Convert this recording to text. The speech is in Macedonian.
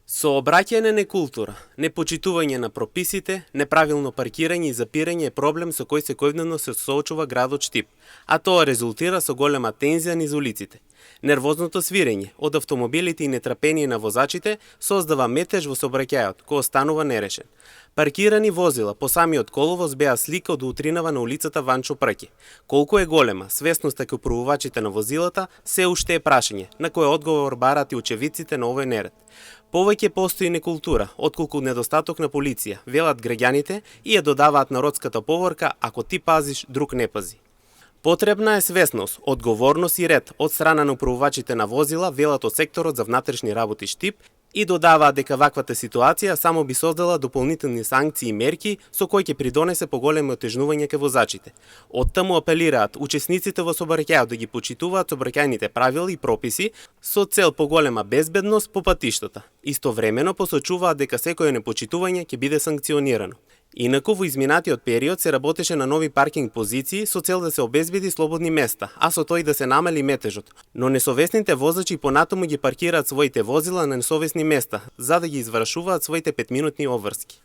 Сообраќање некултура, непочитување на прописите, неправилно паркирање и запирање е проблем со кој секојдневно се соочува градот Штип, а тоа резултира со голема тензија низ улиците. Нервозното свирење од автомобилите и нетрпение на возачите создава метеж во сообраќајот, кој останува нерешен. Паркирани возила по самиот коловоз беа слика од утринава на улицата Ванчо Прќи. Колку е голема свесноста кај управувачите на возилата, се уште е прашање, на кој одговор бараат и очевидците на овој неред. Повеќе постои некултура, отколку недостаток на полиција, велат граѓаните и ја додаваат народската поворка ако ти пазиш, друг не пази. Потребна е свесност, одговорност и ред од страна на управувачите на возила, велат од секторот за внатрешни работи Штип, и додаваат дека ваквата ситуација само би создала дополнителни санкции и мерки со кои ќе придонесе поголемо отежнување кај возачите. Оттаму апелираат учесниците во сообраќајот да ги почитуваат сообраќајните правила и прописи со цел поголема безбедност по патиштата. Истовремено посочуваат дека секое непочитување ќе биде санкционирано. Инаку во изминатиот период се работеше на нови паркинг позиции со цел да се обезбеди слободни места, а со тој да се намали метежот. Но несовесните возачи понатаму ги паркираат своите возила на несовесни места, за да ги извршуваат своите 5-минутни обврски.